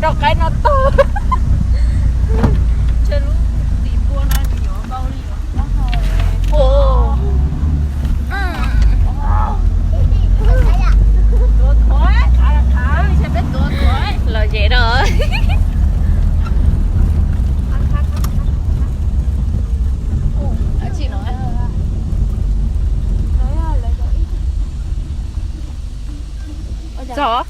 Rau qaib no tag. Ntshe lub tim npua no nws yuav npau li os. Los zem no. Txog.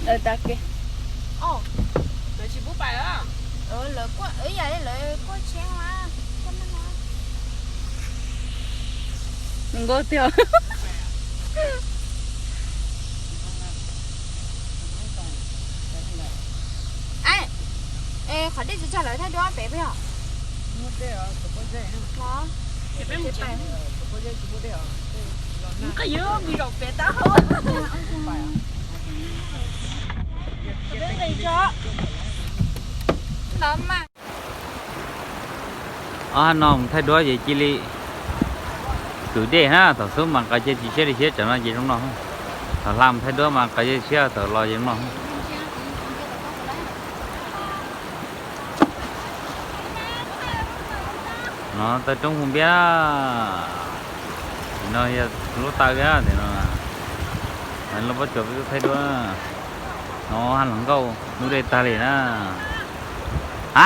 Lawv tas kev. Nkauj tiag. Qhov dej tsis tshaj lawv thaij duab pem peb os. Nqis zaum pem taub hau. Ntawd mas. Ob hab no mus thaij duab ces cia li kwv dej na, thaum xub mas nqa cia tsis siab li thiab, tsam no ces zoo no. Thaum hla mus thaij duab mas nqa cia siab, thaum los ces zoo no. No taw roob Hu Npiab, no yog lub taw thiab no. Lub pob tsuas peb thaij duab, no hab hluas nkauj lub dej tag li na. A,